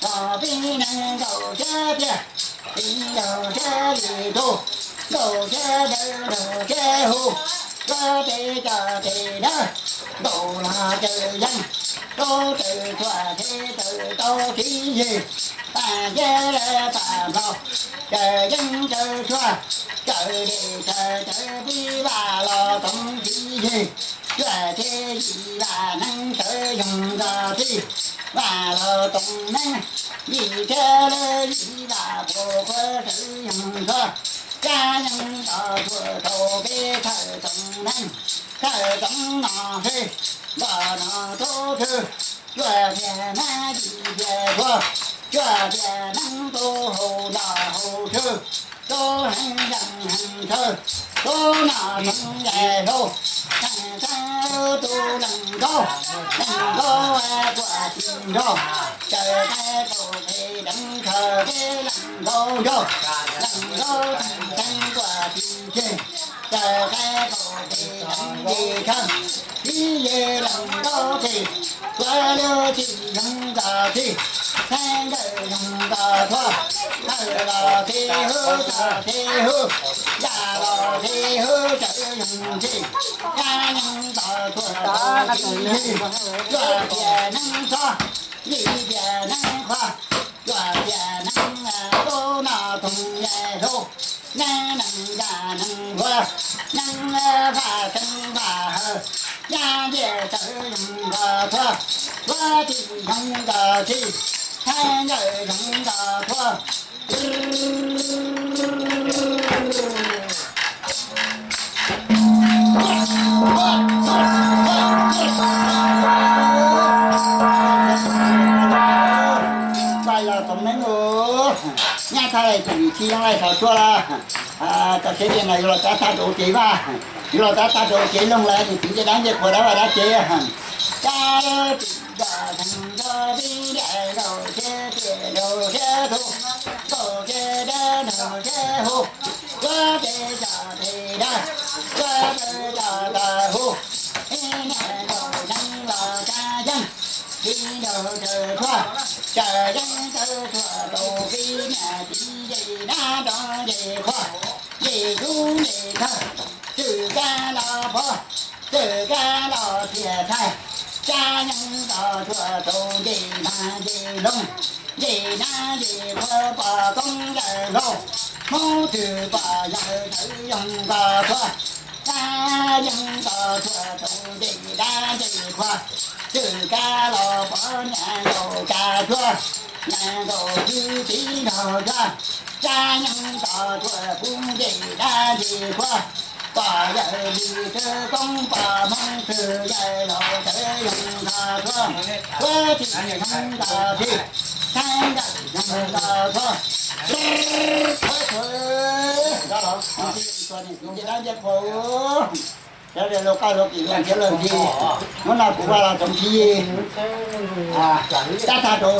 Txog peb neeg nkaum tshiab tiag, peb nkaum tshiab li tug, nkaum tshiab dawb nkaum tshiab huv, suav tes coj tes dawb, nkaum los caws yeeb, rau caws tshuaj tes caws tau txiv yig, pam nceb lawv pam nplog, caws yeeb caws tshuaj, caws dej caws cawv pib vaj los toom txiv yig, cuaj txhiab yim vaj neeb tawv yoog nkaus txij, vaj los toom neeb, yim txhiab lawv yim vaj puas qhuav tawv yoog ntsuag, cab yeeb nto tshuaj rau peb thawj toom neeb, thawj toom no hwj, nto no rau thwj, cuaj tiag neeb yim tiag tshuaj, cuaj tiag neeb rau hauv nto hauv thwj, rau heev yeeb heev thawj, rau noj thoob yaj hlau, heev thawj rau leej nkaub, leej nkaub kuaj tsis nrog, caws qaib kaum peb deev khaws peb leej nkaub nrog, leej nkaub theej theev kuaj tsis ceg, caws qaib kaum peb deev li khaws, txiv yig leej nkaub txij, tshuav lub txij yoog nkaus txij, theeb ntawm yoog nkaus tshuaj, hawj los txij hwj txoj txij hwj, yaj los txij hwj cawv yoog txij, cab yeeb nto tshuaj rau txiv yig, cuaj tiag neeb txhob, yim tiag neeb qhuav, cuaj tiag neeb rau noj thoob yaj hlau, neeb neeg yaj neeg huav, neeb vaj xeeb vaj hawm, yaj ncej tawv yoog nkaus tshuaj, tshuav txij yoog nkaus txij, theeb ntawm yoog nkaus tshuaj. Vaj los toom neeb, nyab thaj lais tus vim tsis yoo lais saum tsua los, tam sim no yuav los rov tag rau kev vaj, yuav los rov tag rau kev loog lawm, nws txiv ncej dab ncej qhua dab vaj dab tsev, dab tsi zom zeeg nrog tib ncaim nkaus thiab tiaj nkaus thiab tug, nkaus thiab dawb nkaus thiab huv, suav tes coj tes dawb, suav tes coj tes huv, ib niag nkaus yeeb los cab yeeb, txiv nraug caws tshuaj, caws yeeb caws tshuaj rau pib niag txiv ncej dab nrov ncej qhua, ncej dub ncej thawj, txwj kab los pov, txwj kab los txiav thaij, cab yeeb nto tshuaj rau ncej mag ncej loog, ncej dab ncej qhua pom koob yawg laug, hmoob twg pom yawg tawv yoog nto tshuaj, cab yeeb nto tshuaj rau ncej dab ncej qhua, txwj kab los pov niag nkaus kav tshuaj, niag nkaus kwv txiv nraug tshuaj, cab yeeb nto tshuaj pub ncej dab ncej qhua, pom yawg li twb koob pom hmoob twg yawg laus tawv yoog nto tshuaj, qhuav txij yoog nto txij, theeb ntawm yoog nto tshuaj, ncej dab ncej qhua, sawv daws luag qaj luag kis luag ntiav luag nti. Hnub no kuv Vaj Los Toom Khib tab thaj rau,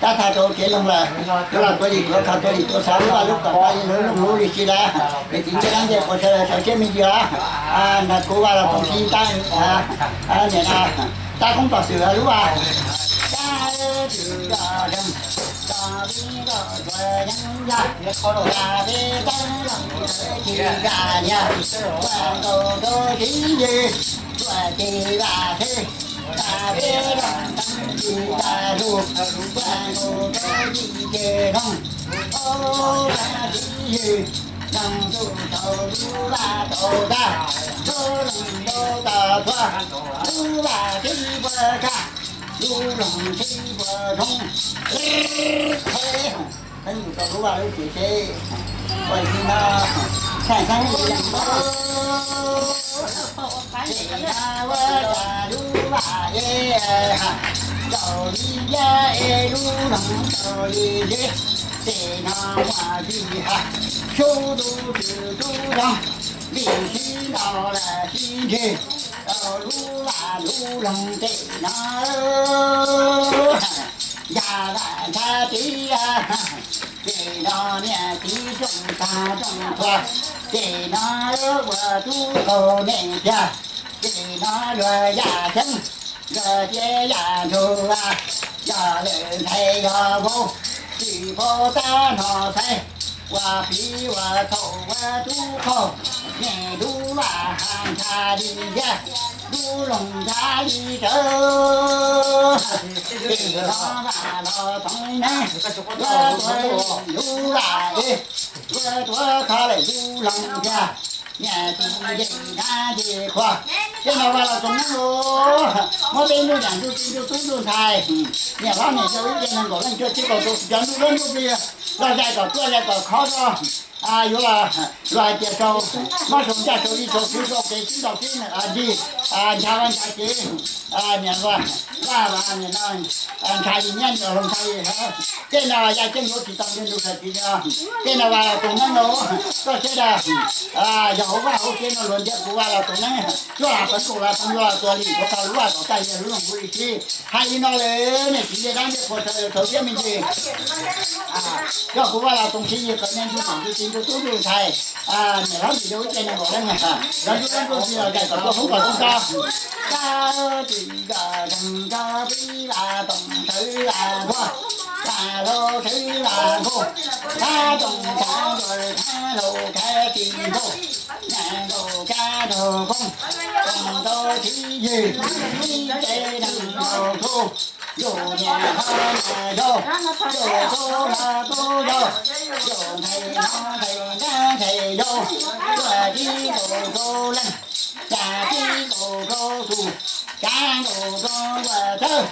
tab thaj rau kev loog lawm, yuav los tuav li tuav kho tuav li tuav xov lub vaj lub kom pab yeej lub loog lub li si lawm, es txiv ncej dab ncej qhua sawv daws sawv siab me ntsis os. Nrog kuv Vaj Los Toom Khib tab, nim no tab koob tom xwm lub vaj, tab twm zom zeeg, zom vib zom tsuas yeeb yaj, yam peb teeb loog tsis zam niag, kuaj nkaus rau txiv yig, kuaj tsis zam txhij, yam peb loog teeb tsis zam lug, kuaj nkaus rau yim ceg loog, ub, txiv yig, loog txuj tau lub vaj tau tag, lub loog tau tag thuav, lub vaj tib puas kag, lub loog tib puas zoo, qheb, qheb mus rau lub vaj lub tsev seb, ua li no, thaij xeeb li no, ces na ua cas lub vaj es, zaum li ntawd es lub loog zaum li ntawd, ces no muaj vij haj, sub tub tw tub zoo, vij sib ntaus lawm sib ntseg, rau lub vaj lub loog ces no, ncaj vaj ncaj tsev, ces no niam txiv rooj tag rooj txhua, ces no ua tub qaug neeg tiag, ces no luag yaj xeeb, luag tias yaj ntsug, Yog lawm ntxhais yog vauv, tsis paub tab no xaiv, ua piv ua thaum ua tub qaug, niam tub vaj has ncha li ntag, tub loog ncha li tsawv. Tim no vaj los toov neeb, ua tuav lub vaj es, ua tuav kho lawm tub loog ncha. Niam txiv nce nab nce qhua, tej no vaj los toov neeb lauj, muab peb ntuj niam ntuj txiv ntuj tub ntuj ntxhais, niam hlob niam yau ib tsev nees nkaum leej cuaj tsib kaum rau, cov ntuj leej ntuj txiv los zais kom tuaj zais kom khov rau, yuav los hais tias rau mob rau ncaj rau ib rau tswv rau kev txib ntaus tib ntaus dig, ncha vaj ncha tsev, niam vaj vaj niam no, ncha li nyiab niam hlob ncha li, tej no yaj ceeb yuav tsis tau ntuj ntuj ntxhais txiv, tej no vaj los toov neeb lauj, koj sawv daws yog hauv vaj hauv tsev no luag ntiav kuv vaj los toov neeb, cuaj las peev kaum las peev yuav los tuag li, kuv tau lub vaj kom tag, yog lub loog kuv li sib. Hais li no lawm niam txiv ncej dab ncej qhua sawv daws txaus siab me ntsis, coj kuv vaj los toov sib yig qhov niam ntuj niam ntuj txiv ntuj tub ntuj ntxhais, niam hlob niam yau ib tsev nees nkaum leej, lawv ntuj leej ntuj txiv los zais kom tuaj hoob kom zoo tau. Kab tsis kom zeeg nrog pib vaj toom sawv vaj nkuaj, vaj hlau sawv vaj nkuj, kab toom kab nkuaj kab hlau kab tsis nkaus, niam nkaus kab nraug koob, toom ntaus sib yig ib tsev neeg nkaus tug, yus niam hlob niam yau, yus tub hlob tub yau, yus ntxhais hlob ntxhais nab ntxhais yau, tuaj tib nkaus rau leej, cas tib nkaus rau tug, cas nkaus rau ua tawg,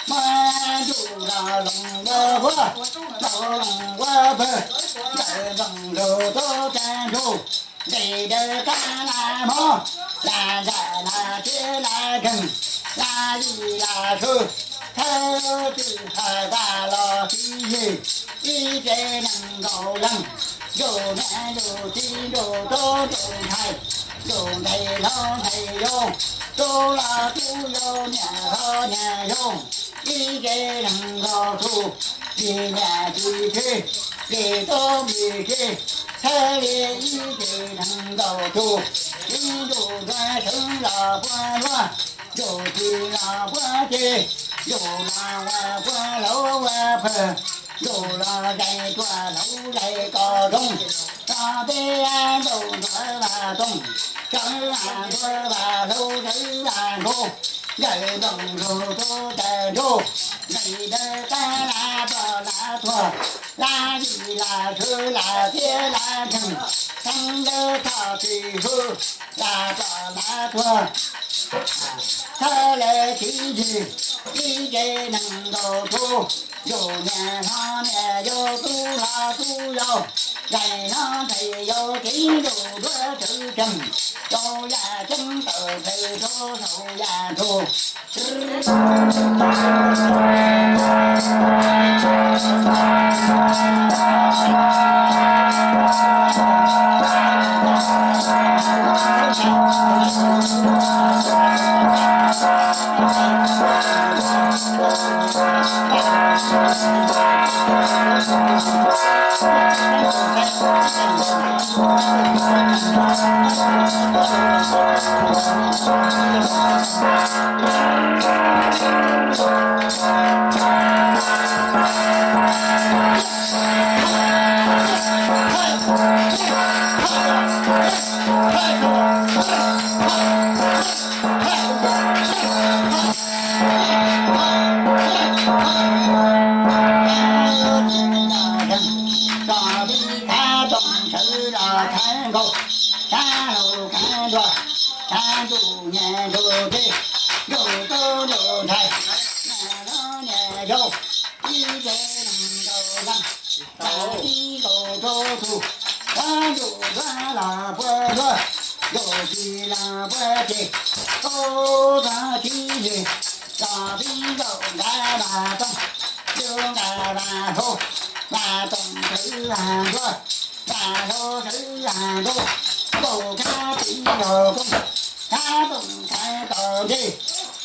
muab ntuj los loos ua huab, los loos ua pawg, ntawm nploos nkaus tub tag ntsug, nqis dawb qab laj mob, laj zam laj siab laj kheej, laj yim laj tshwm, thawj txwm phaj vaj los sib yig, ib tsev neeg nkaus leej, ntuj niam ntuj txiv ntuj tub ntuj ntxhais, ntuj ntxhais hlob ntxhais yau, tub hlob tub yau niam hlob niam yau, ib tsev neeg nkaus tug, tsis niam tsis txiv, tsis tub tsis kiv, thawj li ib tsev neeg nkaus tug, tib ntuj ntuav sawv los puag luag, ntuj tsis los puag ceg, ntuj los ua puag hlau ua pawg, ntuj los zais tuaj hlau zais kom zoo, tso peb ntuj ntuav vaj toom, sawv vaj nkuaj vaj hlau sawv vaj nkuj, nqawm nploos nkaus tub tag ntsug, nqis dawb qab laj ploj laj tuag, laj yim laj tshwm laj siab laj kheej, theeb dawb thoj tsis hwj, laj ploj laj tuag, thawj lawv sib yig, ib tsev neeg nkaus tug, yus niam hlob niam yau tub hlob tub yau, ntxhais hlob ntxhais yau tib ntuj ntuav tsawv tsees, rau yaj ceeb tawm plaws rau saum yaj ntug. Tso tib kab toom sawv los kab nkaus, kab hlau kab ntuag, kab ntuj niam ntuj txiv, ntuj tub ntuj ntxhais, niam hlob niam yau, ib tsev neeg nkaus leej, tsa tib nkaus rau tug, kab ntuj kab los puag luag, ntuj tsis los puag ceg, tub txhob sib yig, tso tib nkaus nqav vaj toom, yus nqav vaj hlau, vaj toom sawv vaj nkuaj, vaj hlau sawv vaj nkuj, nkaus kab tib nkaus koob, kab toom kab tom ntej,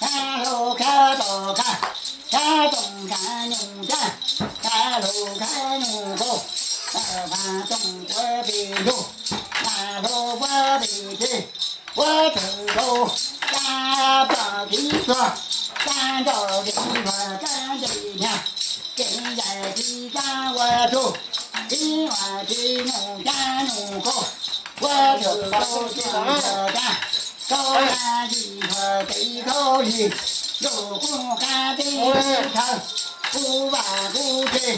kab hlau kab tom qab, kab toom kab nyuj cab, kab hlau kab nyuj nkaus, vaj toom puag pem ntug, vaj hlau puag pem ceg, puag tawm rau, kab ploj kiv tuag, kab nroj kev vaj kab nce nyag, kev yaig tib kab ua tsuj, tib ua tib nug kab nug koj, ua tug tau tib ua kab, tau kab yim ua kev khaub lig, yus kuj kab tib thawj, kuj vaj kuj tse,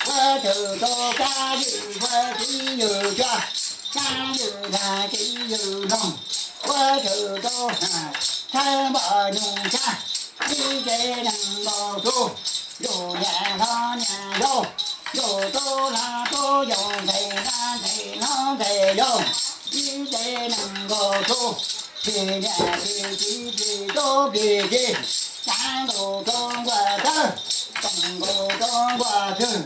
ua tug tau kab yim ua tib yug cua, kab yim ua tib yug noog, ua tug tau thawj npoj nyoog tshab, ib tsev neeg nkaus tug, yus niam hlob niam yau, yus tub hlob tub yau, ntxhais hlob ntxhais yau, ib tsev neeg nkaus tug, plig niam plig txiv plig tub plig ki, kav nkaus rau nkuaj tawb, koom nkaus rau nkuaj twg.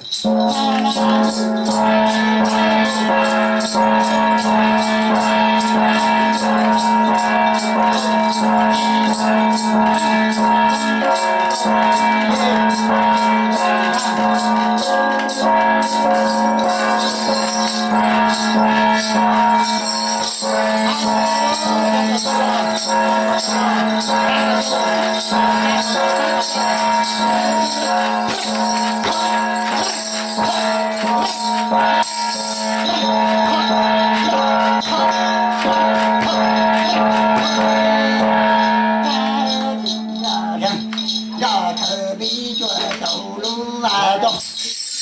Yog thawj peb cuaj caum lub vaj toog,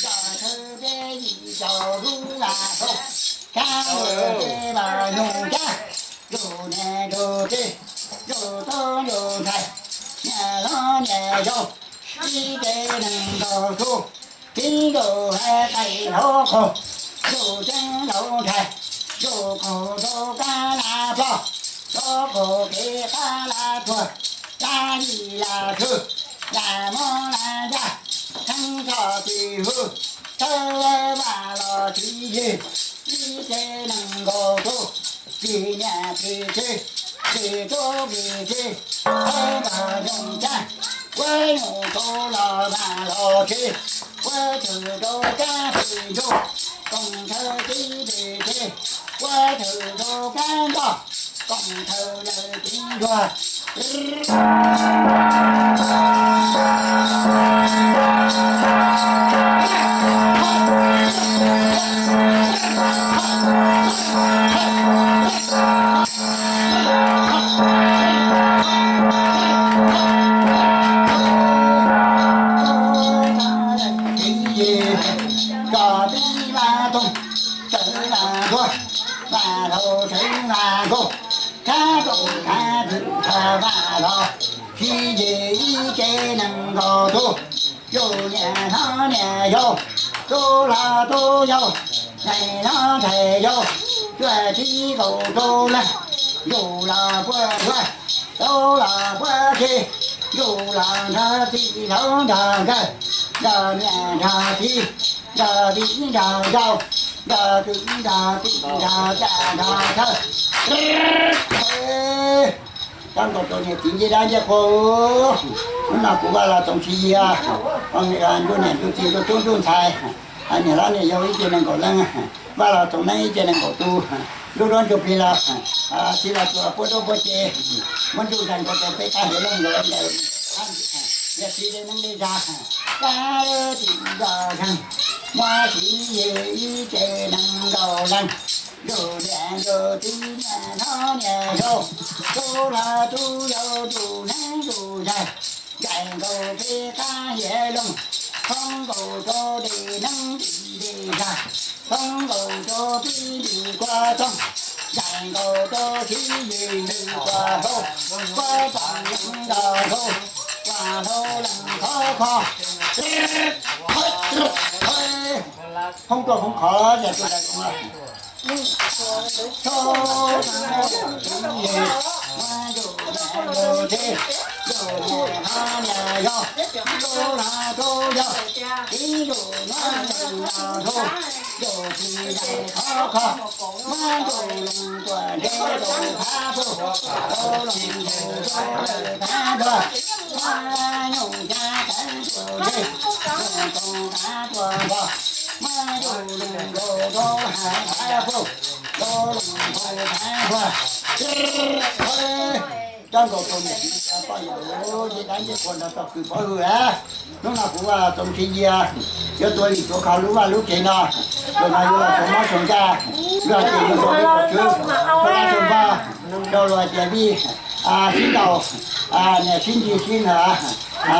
yog thawj peb yim caum lub vaj toog, kab ua peb vaj nyoog cab, yus niam yus txiv, yus tub yus ntxhais, niam hlob niam yau, ib tsev neeg nkaus tug, tib nkaus hais qais hauv qaug, yus tseeb laus ntxhais, yus qaug rau kab laj ploj, rau qaug kev qab laj tuag, kab yim laj khwv, laj mob laj ncaj, theeb txhoj txwm hwj, thawj vaj los txiv yig, ib tsev neeg nkaus tug, plig niam plig txiv, plig tub plig ki, thawj vaj nyoog cab, ua nyoog rau los vaj los txiv, ua tug rau kab plig ntsuag, koom thawj txiv plig txiv, ua tug rau kab nroj, koom thawj lawv txiv ntsuag. Tso tib vaj toog, tawm vaj tuag, vaj laug tsev vaj nkaus, khab toom khab twm tshaj vaj los, txiv yig ib tsev neeg nkaus tug, yus niam hlob niam yau, tub hlob tub yau, ntxhais hlob ntxhais yau, cuaj txiv kaum rau leej, yus los puag ntsuag, tub los puag tse, yus los nrog txiv hlob nrog nkawd, nrog niam nrog txiv, nrog tij nrog yau, nrog kwv nrog tij nrog caj nrog thawj. Rab nkaus rau niam txiv ncej dab ncej qhua, hnub no kuv Vaj Los Txoos Tshis Yias, ntuj niam ntuj txiv ntuj tub ntuj ntxhais, niam hlob niam yau ib ce nees nkaum leej, Vaj Los Txoos Neeb ib ce nees nkaum tus, ntuj duab ntsuj plig los, txiv los tsuas puab duab puab ce, muab ntuj zais nkaus rau peb qab hiav looj los ntawm, yog txiv dej neeb dej zag, kab tim zog zeeg, muab txiv yig ib ce nees nkaum leej, ntuj niam ntuj txiv niam hlob niam yau, tub hlob tub yau tub neeb tub yaig, zais nkaus peb qab hiav looj, thoob nkaus rau dej neeb dej zag, thoob nkaus rau tib ntim kua txoog, zais nkaus rau tib yim ntim kua hlau, kua txoog leej nkaus hlau, kua hlau leej khov kho. Hoob tuaj hoob khov ces tuaj zais zoo lawm. Coj nkaus rau niam txiv poj niam, ncej dab ncej qhua nrog txog kws pov hwm. Hnub no kuv Vaj Los Txoos Tsis Yias yuav tuav lim tuav kho lub vaj lub tsev no, los no yuav los txog mob txog ncaj, luag ces yus tau ib qho tswv, tau vaj tau vaj, rau luag tias vij sib ntaus, niam sib ntsig sib nrhag,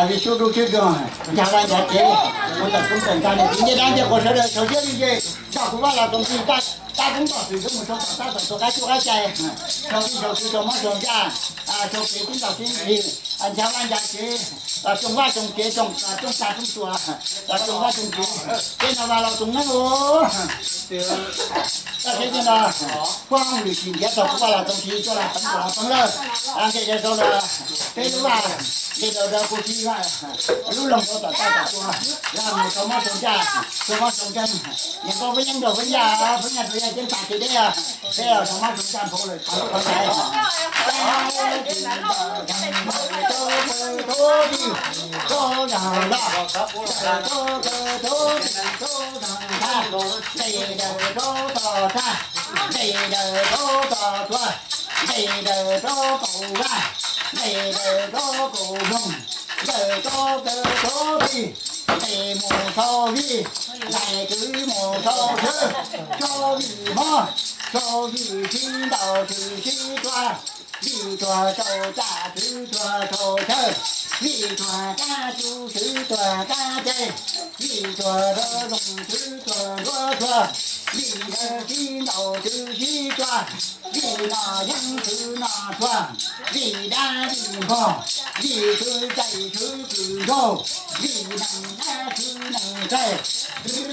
vij sub dub sib doog, ncav vaj ncav tsev, mus tawm koob tawm ntag. Niam txiv ncej dab ncej qhua sawv daws txaus siab lug ntseg, nrog kuv Vaj Los Txoos Tsis Yias tab kuv ntaus twm xwb mus rau tom tab tom tuaj qab tsuj qab cai, rau vij rau sw rau mob rau ncaj, rau kev sib ntaus sib ntsig, ncav vaj ncav tsev, los tsoo vaj tsoo tsev, tsoo tag tsoo tuas, los tsoo vaj tsoo tsev, tej no Vaj Los Txoos neeb u. Koj saib tej no, kuj hauj lwm tsis ntiav txog kuv Vaj Los Txoos Tsis Yias coj los peev kuv los peev lawm, nqe rau los peb lub vaj, nqe rau rau kuv txiv lub loog rau tom tab tom tuaj, los mus rau mob rau ncaj, rau mob rau nkeeg, niam nkauj peb yeeb nraug peb ncaj, peb ncaj rau yaj ceeb tas kev deb, peb los rau mob rau ncaj nphau lawm qhov lub qhov ntaiv. Nqe daws rau tog tag, nqe daws rau tog tuag, nqe daws rau kaum vaj, nqe daws rau kaum moos, daws rau kaum rau tig, nqe mus rau vij, nqe kwv mus rau tshwb, rau vij mob, rau vij sib ntaus tshwm sib tuag, vij tuag rau caj tshwm tuag rau chaw, vij tuag kab tsuj tshwm tuag kab cai, vij tuag rau zoo tshwm tuag nruab tsuag, vij daws sib ntaus tshwm sib tuag, vij noj yeeb tshwm noj tsuag, vij dab vij npog, vij tshwm caij tshwm kws nraug, vij neeg dab tshwm neeg tsaig. Vij sib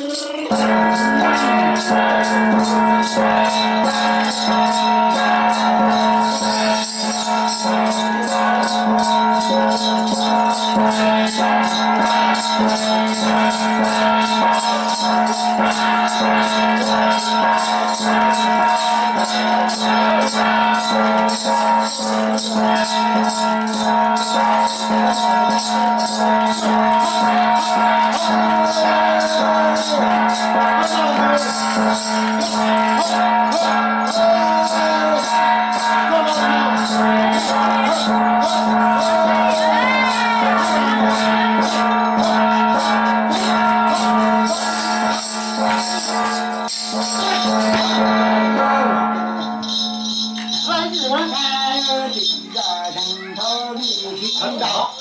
ntaus,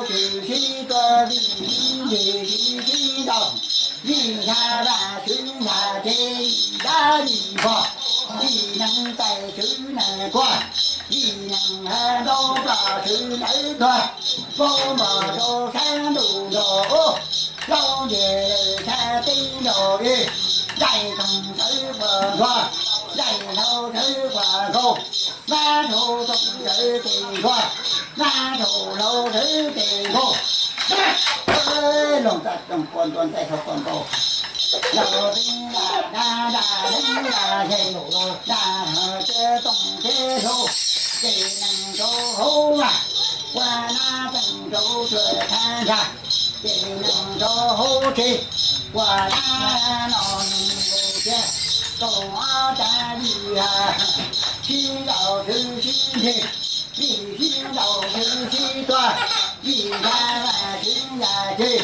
vij sib tuag, vij sib ntsig, vij sib ntaus, vij ncha vaj tshwv ncha tsev, vij dab vij npog, vij neeg txais tshwv neeg kuag, vij neeg ntaub ploj tshwv ntawv tuag, npau npog rau sab ntuj nrog ub, zaub nce lawm sab teb nrog ib, nraim koog tshawv quas ntxhua, nraim hlau tshawv quas nkaus, nab rau toom tshawv tes ntxhua, nab rau hlau tshawv tes nkaus. Loog txaj toog pua ntua ntxaij hlau quas nkaus, laus teeb yam dab daj teeb yam yeg, daj hawv teb toom teb hlau, ces neeg rau hauv vaj, ua nab teem rau tsuas thab ntsa, ces neeg rau hauv tsev, ua nab no mus cia, kaum ob tsav vij sib ntaus tshwv sib ntsig, vij sib ntaus tshwv sib tuag, vij ncha vaj tshwv ncha tsev,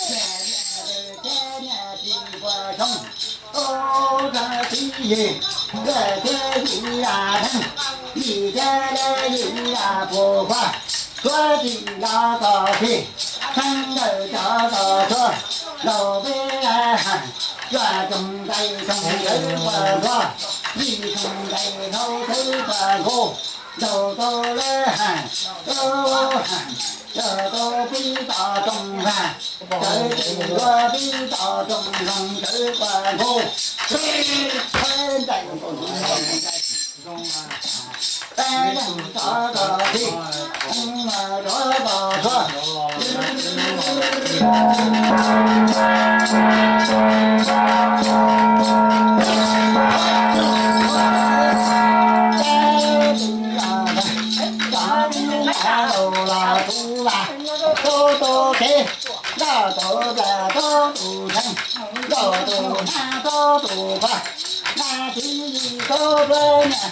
niam yij lawm thiab niam tsis puas xyoo, ub, txawj tib yig, txawj thiab yim yam theej, yim thiab yim yam puas khuav, khuav txij los txog txhij, theej ntawm cov txog txhua, laus peb lawv hais, cua coog nqaij coog tshawv puas ntxhua, yij coog nqaij hlau tshawv puas nkaus, ntaus tau lawv hais, tau hais, tau pib tau rooj vag, tawv tes ua pib tau rooj hloov tshawv puas nkaus, ntaim nkaus, peb leeg tov txog txhij, rov txog txhua. Tub tub kev, nroj tau plas tub tus theej, nroj tus nab tub tus pha, nab tib yig tub pluav niam.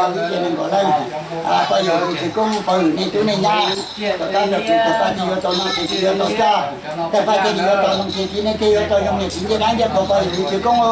ib txhiab nees nkaum leej. Pab yuav tus tswv koob pab hwm nej tub nej nyab, rov qab nrog tus tawg paj thiaj yuav tau noj, tsis yuav tau coj. Tawg paj thiaj yuav tau zoo, tsis txiv nej thiaj yuav tau zoo, niam txiv ncej dab ncej qhua pab yuav tus tswv koob os.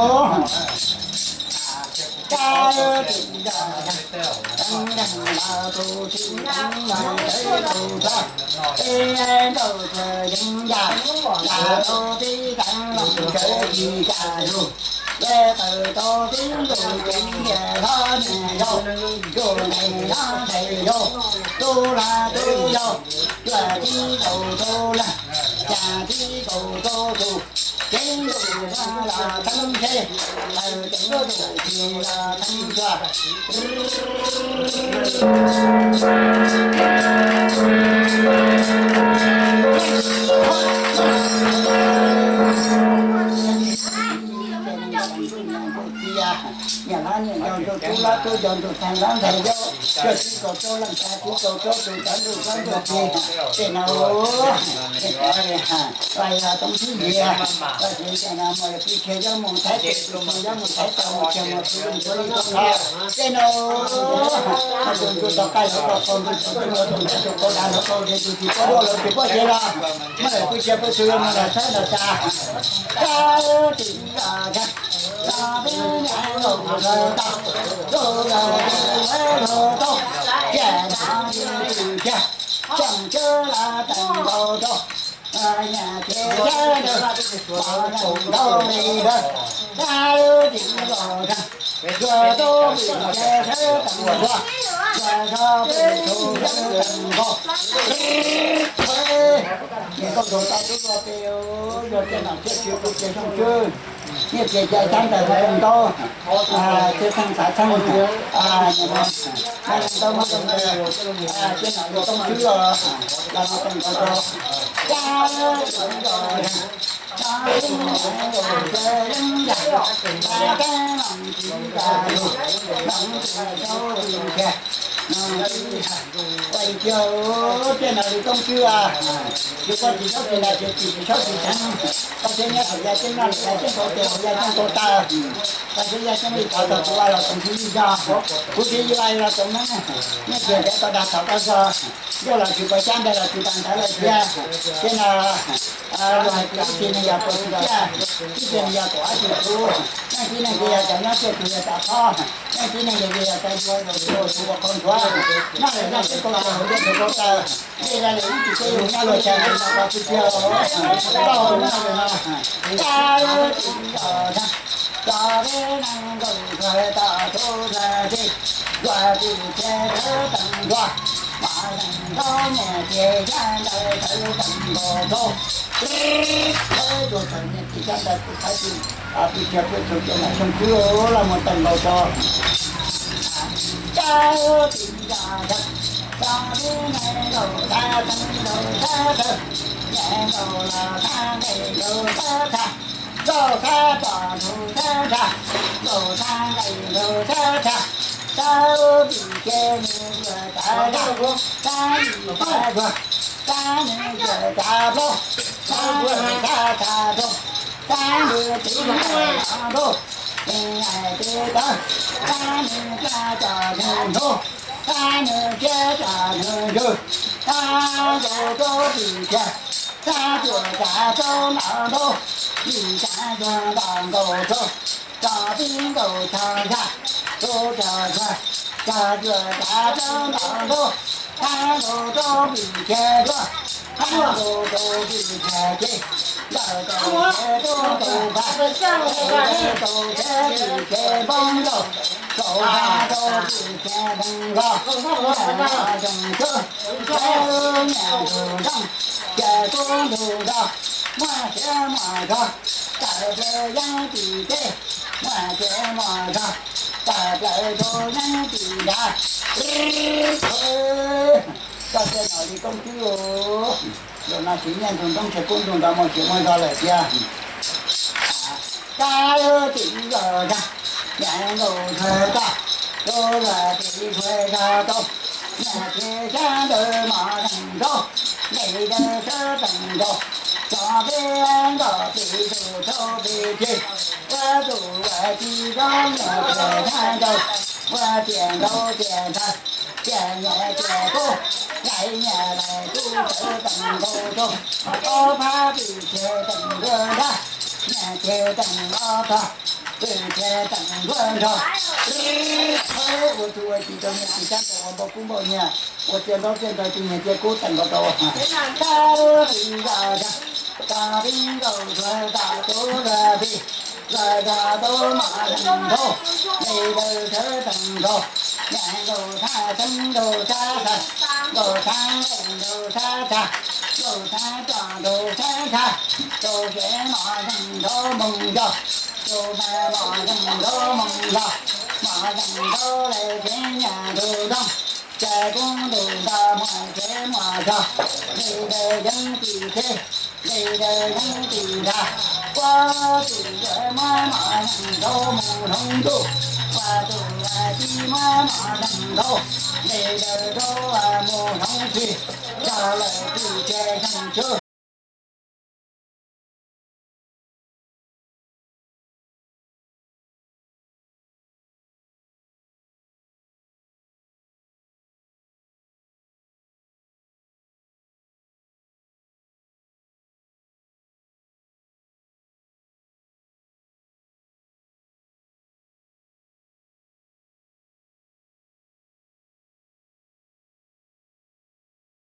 Niam hlob niam yau, ntsuag tub hlob tub yau, ntsuag ntxhais hlob ntxhais yau, ntsuag tib kaum rau leej tsa, tib kaum rau tus cov ntsuag tub ntsuag txiv, tej no, tej no, Tooj Xib Yias, Tooj Xib Yias no mas pw khiav yuav mus Thaib, pw khiav yuav mus Thaib tau mus khiav mus pw mus ua li tus qhov tej no. Ntsuag ntsuag tau qab yuav tau qau, ntsuag ntsuag tau ntsuag tau dav, ntsuag tau de tus tsis paub duaj los tsis paub cev los, muab lawm pw khiav pw txhua yuav mus los txhawb los tsa. Kab tim los tag, los peb nyuam los tau, los los tau, ciaj los tsis ciaj, tseem cwb los teem nkaus rau, nyaj tsis ciaj, los teem nkaus li ntawd, kab tim los tag, yuav tub pwm ces sawv teem nkaus, yuav tub pwm tus sawv teem nkaus. Nws tau tus tau tub luag pes, yog tej nom thiab tswv kuj ces zoo tswb, nyiaj txiag cai xyab ntawv los zoo ntau, txheej xeej xav txheej, zoo ntau mas zoo ntau, tej nom yog Tooj Tswb los, los no teem nkaus rau, kab tim los tag, Ua li tiag, tej no li koob tswb, yus koj tsis saub tsis ntas ces tsis tsis saub tsis teev, koj thiaj nyob thaum ya ceeb noj ya ceeb tau tes ya ceeb tau taw, koj thiaj ya ceeb li thov tau tus ua los tsoom tsis yig zog, kuv tsis yig ua los tsoom neeb, nej tsis ntev tau dag thov koj zog, yog los tsis pom xyab ntawd los tsis tas ntawd lawm tiag, tej no luag hais tias ib txhia neeg yog kaum tsis ciaj, ib txhia neeg yog kaum ob tsis txhuv, leej tib neeg ces yog cov nyob tsiaj txhu yog cov qhob, leej tib neeg ces yog cov yuav tus ua qhov ntxhuav, noj lawm noj ceeb tau taw hauv ntej tus kau taw, tej zaj lwm ib tsis tej yus nyob luag tshais los tsis tiag, tau noj lawm no, cov peb neeg nkaum ntsuag tom tub ntsuag tij, ntsuag tim ces thawv teem ntsuag, mos zeem nraub nyias ces yaj ntawd thawv teem nkaus rau, thawv tuag thaum nyias ces yaj ntawd kuv thawv tim, pw chaw pw chaw ces mam xyoo tswb los mus teem nkaus rau. Cab tim yaj ntawd, cov peb neeg nkaum ntsuag teem nkaus thawv thav, nyias nkaus los thab nqe nkaus thawv thav, nkaus thab tom nkaus thawv thav, nkaus thab nqe nkaus thawv thav, thawv tim ces nws yuav thawv thav, thab tim thawv thav, thab nws yuav thab plaub, thab nws thab thav rau, thab nws tib nkaus los ntuj, tib nkaus tib tawv, thab nws caj cov nws ntub, thab nws siab cov nws ntsws, thab nkaus rau tim kiag, thab cuam thab rau nraum ntuj, vim thab cuam nraum nkaus rau, tso tib nkaus tso ntshai, rau tso ntshai, thab cuam thab rau nraum ntuj, thab nkaus rau tim kiag duab, thab nkaus rau tim kiag ces, ntawm kaum tsheb rau kaum phav, kaum tsheb tim kiag npoob nkaus, kaum phav rau tim kiag npoob nkaus, ntawm no zoo tswb, nyias ntug nrooj, ces kub ntug nrog, muaj siab muaj zog, tawm plaws yeeb tim teb, muaj siab muaj zog, tawm plaws rau yeeb tim nrad. Koj tej no li koob tswb, zaum no tsis nyiaj ntug nrooj ces kub ntug nrog muaj siab muaj zog lawm tiag. Kab tim zog zag, nyias nkaus ntsuag toj, rau zag tim ntsuag zag tau, nyias ces sab ntawd mos zeem nraub, nqe ntawd sab teem nkaus, cov peb nkaus tim tus rau peb ceg, ua tus ua ci zog nyias ces sab nraud, ua tias nraud tias ntawd, tias nyias tias kub, nqe nyias lawm kub sab teem nkaus rau, ob phab pwm ces teem nruab nrab, nyias ces teem ob tog, pwm ces teem nruab nrog. Ua tus ua ci rau nyias ces sab nraud ua npau kub npau nyias, ua txiaj nraub txiaj ntawv ces nyias cia kub teem nkaus rau. Kab tim zog zag, kab tim nkaus ntsuag tom tub ntsuag tim, ntsuag zag tub mos zeem nraub, nqe ntawd sab teem nkaus, nyias nkaus thab teeb nkaus sab tag, nkaus thab nqe nkaus sab tag, nkaus thab tso nkaus sab tag, rau siab mos zeem nraub moo zog, rau mas mos zeem nraub moo zog, mos zeem nraub lawm ces nyias ntug nrooj, ces kub ntug nrog muaj siab muaj zog, nqe ntawd yeeb tim teb, nqe ntawd yeeb tim nrad, ua tus yuav muab mos zeem nraub mus hloov ntuj, ua tus ua ci muab mos zeem nraub, nqe ntawd nraub mus hloov txhij, tso lawm tim ces zeem tswb,